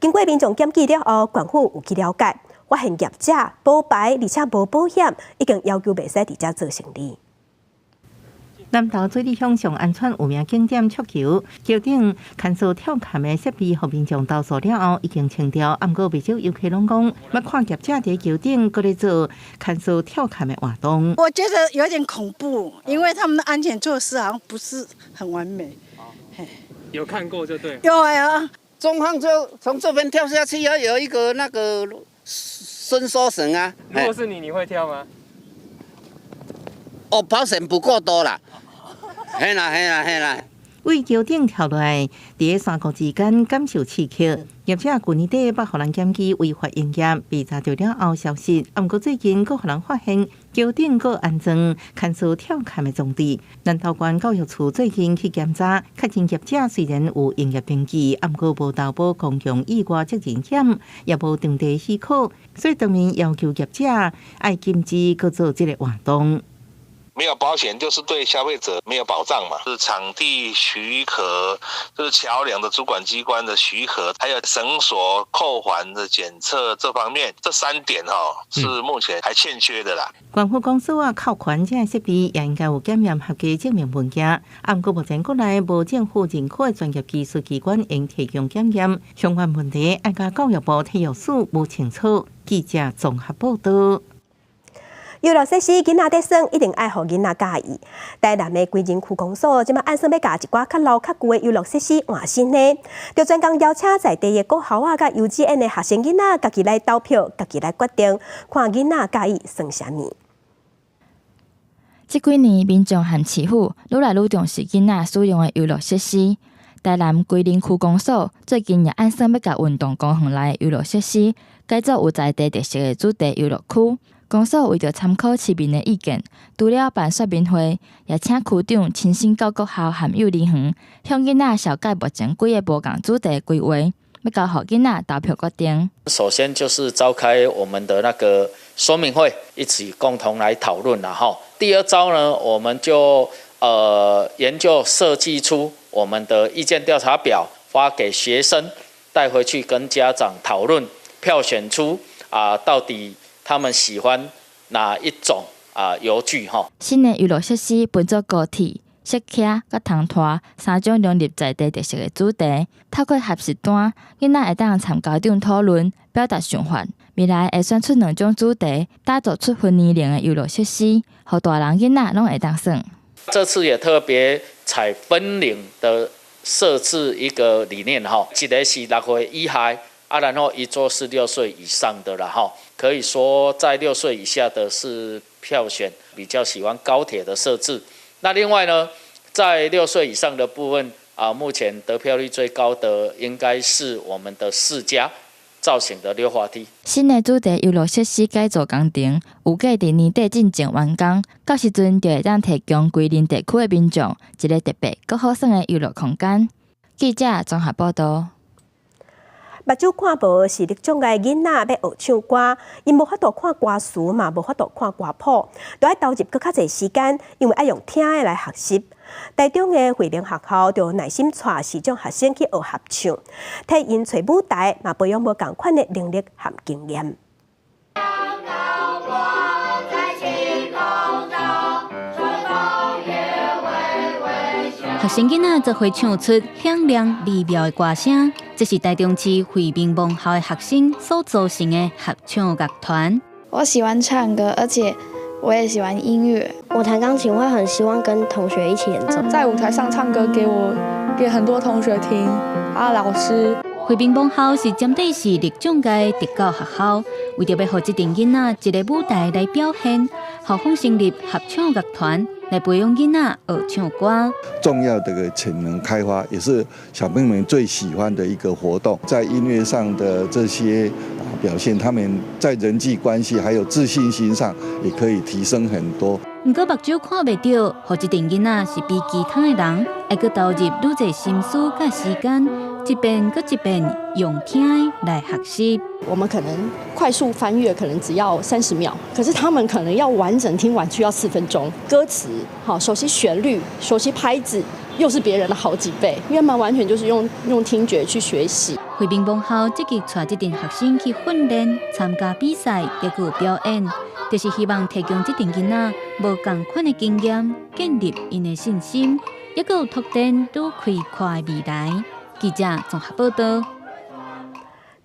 經過民眾檢舉了後，縣府有去了解，發現業者無牌而且無保險，已經要求袂使佇遮做生意。南投水里鄉上安村有名景點觸橋，橋頂牽索跳坎的設備，予民眾投訴了後已經清掉。毋過，袂少遊客攏講，捌看業者佇橋頂閣咧做牽索跳坎的活動。我覺得有點恐怖，因為他們的安全措施好像不是很完美。有看過就對。有啊，中方就從這邊跳下去，要有一個那個伸縮繩啊。如果是你，你會跳嗎？哦，保險不夠多啦。嘿啦嘿啦嘿啦！為橋頂跳落來，佇个山谷之間感受刺激。業者舊年底捌予人檢舉違法營業，被查著了後消失。毋過最近閣予人發現橋頂閣安裝牽索跳坎的裝置。南投縣教育處最近去檢查，確認業者雖然有營業登記，毋過無投保公共意外責任險，也無場地許可，所以當面要求業者愛禁止閣做這个活動。沒有保險就是對消費者沒有保障嘛，是場地許可，就是橋樑的主管機關的許可，還有繩索扣環的檢測這方面，這3點是目前還欠缺的啦。縣府公司啊，扣環這設備也應該有檢驗合格證明文件，毋過目前國內無政府認可的專業技術機關應提供檢驗相關問題，愛共教育部體育署問清楚。記者綜合報導。遊樂設施囡仔佇耍，一定愛予囡仔佮意。台南的歸仁區公所這擺按算欲共一寡較老較舊的遊樂設施換新的，就專工邀請在地的國校仔佮幼稚園的學生囡仔，家己來投票，家己來決定，看囡仔佮意耍啥物。這幾年，民眾和市府愈來愈重視囡仔使用的遊樂設施。台南歸仁區公所最近也按算欲共運動公園內的遊樂設施改做有在地特色的主題遊樂區。公所為著參考市民的意見，除了辦說明會，也請區長親身到國校和幼兒園，向囡仔紹介目前幾个無仝主題規劃，欲交予囡仔投票決定。首先就是召開我們的那個說明會，一起共同來討論啦。哈。第二招呢，我們就研究設計出我們的意見調查表，發給學生帶回去跟家長討論，票選出啊到底他們喜歡哪一種啊遊具哈。新的遊樂設施分做高鐵、雪橇佮唐拖三種融入在地特色的主題，透過學習單，囡仔會當參家長討論，表達想法。未來會選出兩種主題，打造出分年齡的遊樂設施，予大人囡仔攏會當耍。這次也特別採分齡的設置一個理念哈，一個是6歲以下，啊，然後一桌是六歲以上的啦哈。可以說在六歲以下的是票選比較喜歡高鐵的設置。那另外呢，在六歲以上的部分啊，目前得票率最高的應該是我們的釋迦造型的溜滑梯。新的主題遊樂設施改造工程，預計佇年底進前完工，到時陣就會當提供雲林地區的民眾一个特別閣好耍的遊樂空間。記者綜合報道。目睭看無視力障礙囡仔欲學唱歌，𪜶無法度看歌詞嘛，無法度看歌譜，都愛投入閣較濟時間，因為愛用聽的來學習。台中的惠明學校就耐心帶視障學生去學合唱，替𪜶揣舞台，嘛培養無仝款的能力和經驗。學生囡仔做伙唱出響亮美妙的歌聲，這是台中市惠明盲校的學生所組成的合唱樂團。我喜歡唱歌，而且我也喜歡音樂。我彈鋼琴會很希望跟同學一起演奏，在舞台上唱歌給很多同學聽。啊，老師。惠明盲校是針對視力障礙特教學校，為著欲予這陣囡仔一个舞台來表現，校方成立合唱樂團來培養囡仔學唱歌。重要的個潛能開發，也是小朋友們最喜歡的一個活動。在音樂上的這些表現，他們在人際關係還有自信心上，也可以提升很多。毋過目睭看袂著，予這陣囡仔是比其他的人愛閣投入愈濟心思佮時間，一遍閣一遍用聽的來學習。我們可能快速翻閱，可能只要30秒，可是他們可能要完整聽完需要4分鐘。歌詞，好，熟悉旋律，熟悉拍子，又是別人的好幾倍，因為他們完全就是用聽覺去學習。惠明盲校積極帶這陣學生去訓練、參加比賽，抑閣有表演，就是希望提供這陣囡仔無仝款的經驗，建立𪜶的信心，抑閣有拓展愈開闊的未來。記者綜合報道。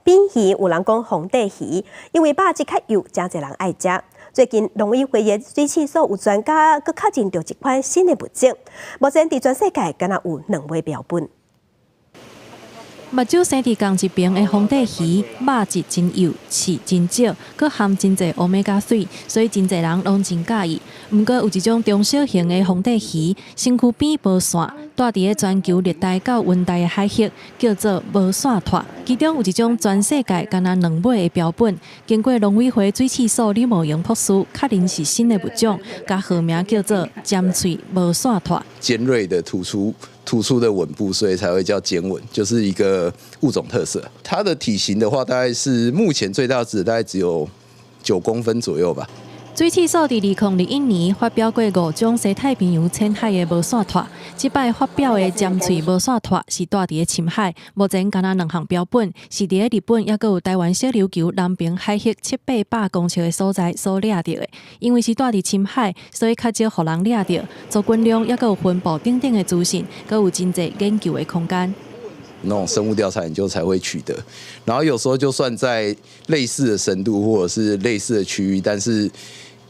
扁魚有人講皇帝魚，因為肉質較幼，誠濟人愛食。最近農委會的水試所有專家閣確認著一款新的物種，目前佇全世界敢若有兩尾標本。目睭生佇仝一爿的皇帝魚，肉質真幼，刺真少，閣含真濟歐米伽三，所以真濟人攏真佮意。毋過有一種中小型的皇帝魚，身軀邊無線，蹛佇咧全球熱帶到溫帶的海域，叫做無線鱜。其中有一種全世界干焦兩尾的標本，經過農委會水試所李茂榮博士確認是新的物種，共號名叫做尖喙無線鱜。尖銳的突出的吻部，所以才會叫尖吻，就是一個物種特色。它的體型的話，大概是目前最大隻，大概只有9公分左右吧。水試所佇2021年發表過五種西太平洋淺海的無線鱜，這擺發表的尖喙無線鱜是蹛佇咧深海，目前干焦兩項標本，是佇咧日本，抑閣有台灣小琉球南爿海域七八百公尺的所在所掠著的。因為是蹛佇深海，所以較少予人掠著，族群量抑閣有分布等等的資訊，閣有真濟研究的空間。那種生物調查研究才會取得，然後有時候就算在類似的深度或者是類似的區域，但是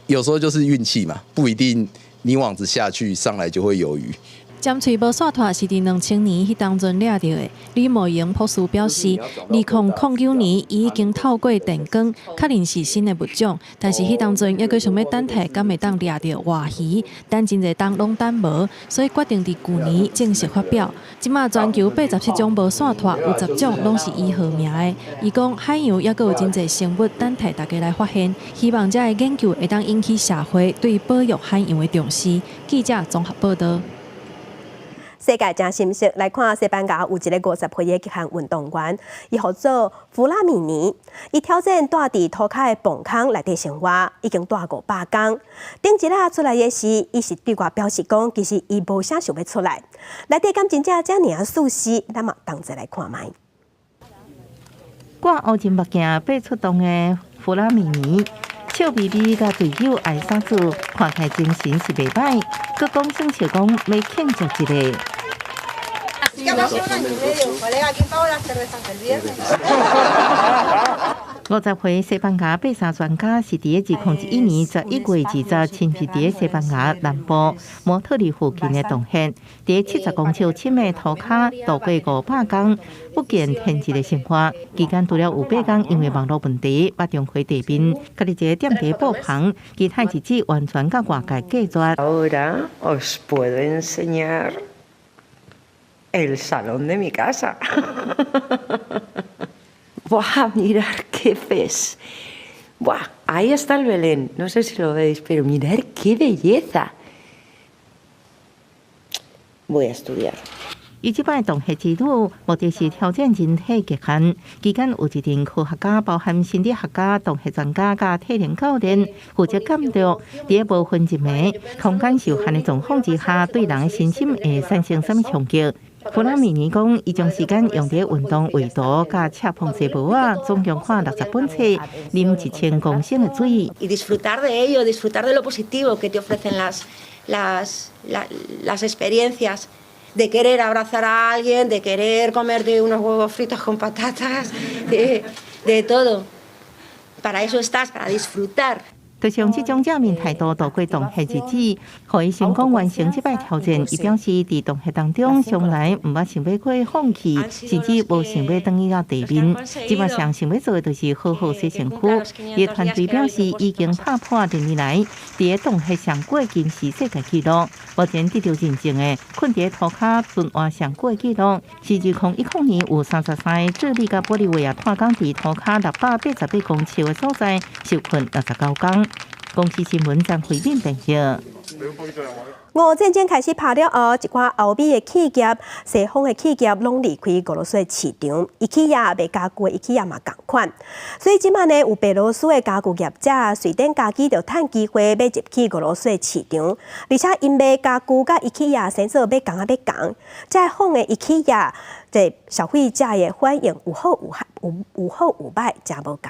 有時候就是運氣嘛，不一定你網子下去上來就會有魚。尖喙無線拖是佇2000年彼當陣掠著的。李茂榮博士表示，2009年伊已經透過電光確認是新的物種，但是彼當陣猶閣想欲等待，敢會當掠著活魚，等真濟冬攏等無，所以決定佇舊年正式發表。這馬全球87種無線拖，有10種攏是伊號名的。伊講海洋猶閣有真濟生物等待大家來發現，希望這个研究會當引起社會對保育海洋的重視。記者綜合報導。世界真心息，來看西班牙有一个50歲的極限運動員，伊號做弗拉米尼，伊挑戰蹛佇塗跤的磅空內底生活，已經蹛500工。頂一下出來的時，伊是對外表示講，其實伊無啥想欲出來。內底敢真正遮爾仔舒適，咱嘛同齊來看覓。掛烏鏡目鏡欲出動的弗拉米尼，笑眯眯佮隊友愛沙子，看起來精神是袂䆀，閣講耍笑講欲慶祝一下。 Que pasó un año y medio, colega, ¿quién pagó las cervezas del viernes? 50歲西班牙爬山專家是佇2001年11月20親自佇西班牙南部摩特利附近的洞穴，佇70公尺深的塗跤度過500工不見天日的生活。期間除了有8工因為網路問題捌重回地面，家己一个踮佇布棚，其他日子完全佮外界隔絕。 Ahora os puedo enseñar el salón de mi casa. Buah, mirar qué pez. Buah, ahí está el Belén. No sé si lo veis, pero mirar qué belleza. Voy a estudiar. 伊這擺洞穴之旅，目的是挑戰人體極限。期間有一陣科學家，包含心理學家、洞穴專家、佮體能教練，負責監督。佇無分日暝、空間受限的狀況之下，對人的身心會產生啥物衝擊？弗拉米尼講，伊將時間用佇運動畫圖、佮車縫紗帽仔，總共看60本冊，啉1000公升的水。 Y disfrutar de ello, disfrutar de lo positivo que te ofrecen las experiencias, de querer abrazar a alguien, de querer comerte unos huevos fritos con patatas, de todo. Para eso estás, para disfrutar. 就像這種正面態度度過洞穴日子，予伊成功完成這擺挑戰。伊表示，佇洞穴當中，從來毋捌想欲過放棄，甚至無想欲轉去到地面。這擺上想欲做的就是好好洗身軀。伊的團隊表示，已經拍破歷年來佇洞穴上久的金氏世界紀錄。目前得著認證的睏佇塗跤存活上久的紀錄，是2010年有33個智利佮玻利維亞炭工佇塗跤688公尺的所在受困69工。公視新聞張惠敏編譯。俄烏戰爭開始拍了後，一寡歐美的企業、西方的企業攏離開俄羅斯的市場，IKEA 賣家具的 IKEA 嘛仝款。所以這馬呢，有白羅斯的家具業者、瑞典家具就趁機會欲入去俄羅斯的市場，而且𪜶賣家具佮 IKEA 生做欲仝仔欲仝，這款的 IKEA 這消費者的反應有好有歹，有好有歹，誠無仝。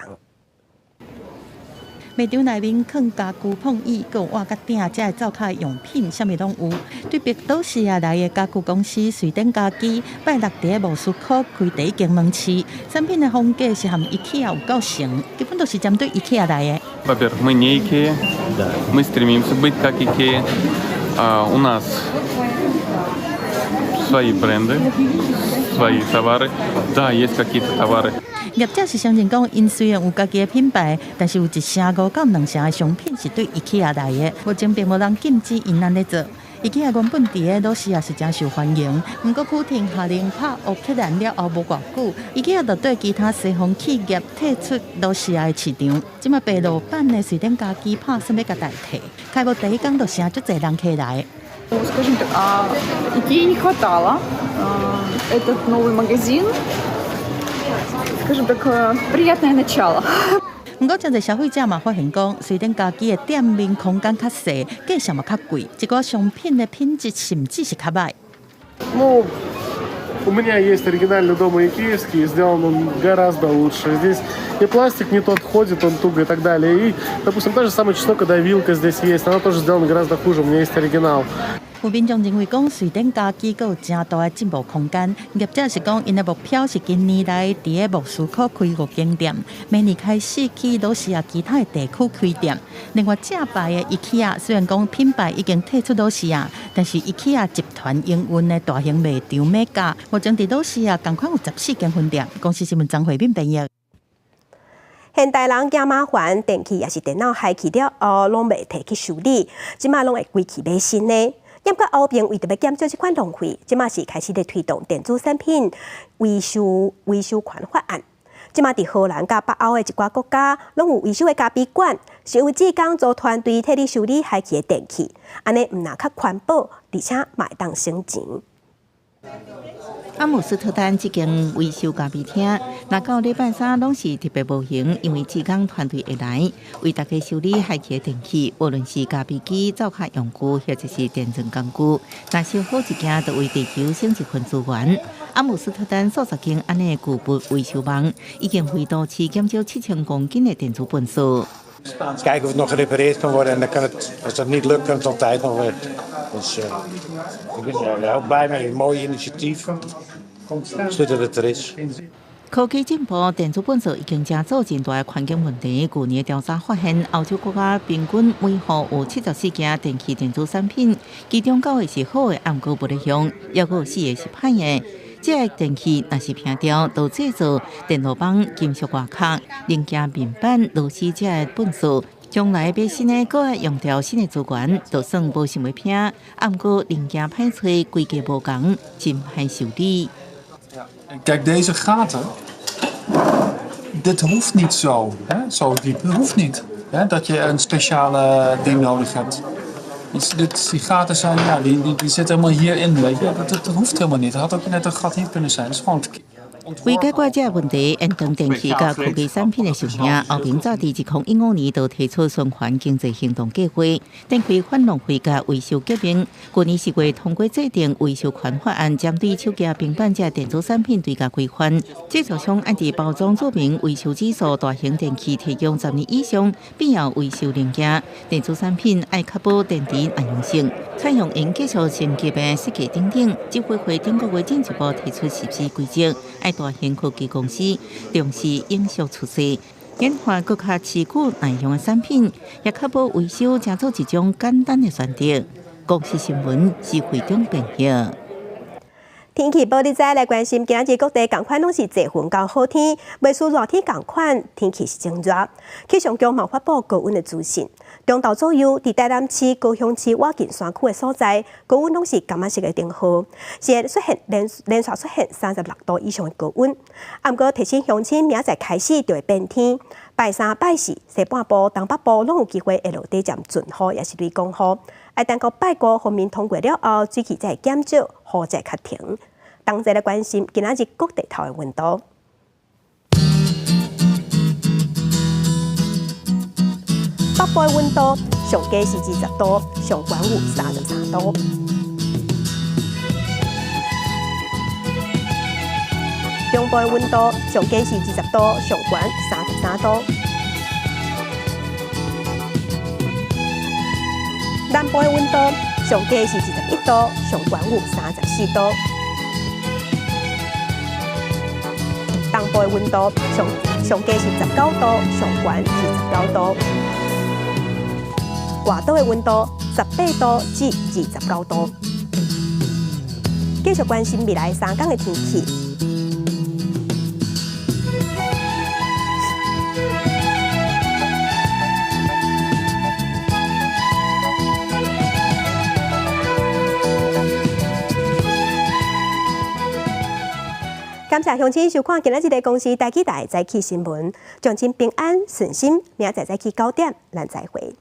賣場內面囥家具、碰椅、閣有碗佮鼎，這个灶跤用品，啥物攏有。對白羅斯亞來的家具公司瑞典家居，拜六佇莫斯科開第一間門市，產品的風格是和 IKEA 有夠像，基本都是針對 IKEA 來的。 Во-первых, мы не IKEA, мы стремимся быть как IKEA. У нас свои бренды, свои товары. Да, есть какие-то товары. 業者是承認講，𪜶雖然有家己的品牌，但是有1成5到2成的商品是對 IKEA 來的。目前並無人禁止𪜶按呢做。IKEA 原本佇个羅西亞是誠受歡迎，毋過普廷下令拍烏克蘭了後無偌久，IKEA 就對其他西方企業退出羅西亞的市場。這馬白羅版的瑞典家居拍算欲共代替，開幕第一工就成足濟人客來。 Скажем так, Икеи не хватало. Этот новый магазин, скажем так, приятное начало. 毋過，真濟消費者嘛發現講，瑞典家居的店面空間較細，價錢嘛較貴，一寡商品的品質甚至是較䆀。 Ну, у меня есть оригинальный дома икеевский, сделан он гораздо лучше. Здесь и пластик не тот ходит, он туго и так далее. И, допустим, та же самая чеснокодавилка здесь есть, она тоже сделана гораздо хуже, у меня есть оригинал. 有民眾認為講，瑞典家具閣有誠大的進步空間。業者是講，𪜶的目標是今年來佇个莫斯科開五間店，明年開始去羅西亞其他的地區開店。另外，正牌的 IKEA 雖然講品牌已經退出羅西亞，但是 IKEA 集團營運的大型賣場 Mega，目前佇羅西亞仝款有14間分店。公視新聞張惠敏編譯。現代人驚麻煩，電器抑是電腦害去了後，攏袂提去修理，這馬攏會規氣買新的。毋過歐盟為著欲減少這款浪費，這馬是開始咧推動電子產品維修權法案。這馬佇荷蘭佮北歐的一寡國家，攏有維修的咖啡館，是由志工組團隊替你修理害去的電器，按呢毋但較環保，而且嘛會當省錢。阿姆斯特丹這間維修咖啡廳，若到禮拜三攏是特別無閒，因為志工團隊會來為大家修理害去的電器，無論是咖啡機、灶跤用具，或者是電鑽工具，若修好一件，就為地球省一份資源。阿姆斯特丹數十間按呢舊物維修網，已經為都市減少7000公斤的電子糞埽。 Kijken of het nog gerepareerd kan worden en dan kan het, als dat niet lukt, kan het altijd nog weg. Dus ik ben er heel blij mee. Een mooi initiatief. Goed dat het er is. 科技進步，電子糞埽已經成做真大的環境問題。舊年調查發現，歐洲國家平均每戶有74件電器電子產品，其中九個是好的，毋過無咧用，猶閣有四個是歹的。這个電器若是平掉，就製造電路板、金屬外殼、零件面板、螺絲這个糞埽，將來買新的，閣愛用著新的資源，就算無想欲拼，毋過零件歹揣，規格無仝，真歹修理。 Kijk, deze gaten, dit hoeft niet zo, hè, zo diep. Dat hoeft niet, hè, dat je een speciale ding nodig hebt. Dus die gaten zijn, ja, die zitten helemaal hierin, weet je. Dat hoeft helemaal niet. Het had ook net een gat hier kunnen zijn. Het is gewoon 為解決這个問題，延長電器佮科技產品的壽命，歐盟早佇2015年就提出循環經濟行動計劃，展開反浪費佮維修革命。舊年4月通過制定維修權法案，針對手機、平板這電子產品對共規範。製造商愛佇包裝註明維修指數，大型電器提供10年以上必要維修零件，電子產品愛確保電池耐用性，採用因技術升級的設計等等。執委會頂個月進一步提出實施規則，愛大型科技公司重視永續趨勢，研發閣較持久耐用的產品，也確保維修成做一種簡單的選擇。公視新聞施惠中編譯。天氣報你知來關心，今仔日各地仝款攏是濟雲到好天，袂輸熱天仝款，天氣是真熱。氣象局嘛發布高溫的資訊，中晝左右佇台南市、高雄市倚近山區的所在，高溫攏是柑仔色的燈號，是會出現連續出現36度以上的高溫。毋過提醒鄉親，明仔載開始就會變天，拜三、拜四，西半部、東北部攏有機會會落短暫陣雨，抑是雷公雨。愛等到拜五鋒面通過了後，水汽才會減少，雨才會較停。同齊來關心今仔日各地頭的溫度。北部的溫度上低是20度，上懸有33度。中部的溫度上低是20度，上懸33度。南部的溫度上低是21度，上懸有34度。東部的溫度上低是19度，上懸29度。外島的溫度18度至29度。繼續關心未來三天的天氣。感謝鄉親收看今仔日的公視台語台早起新聞，祝親平安順心，明仔載早起9點，咱再會。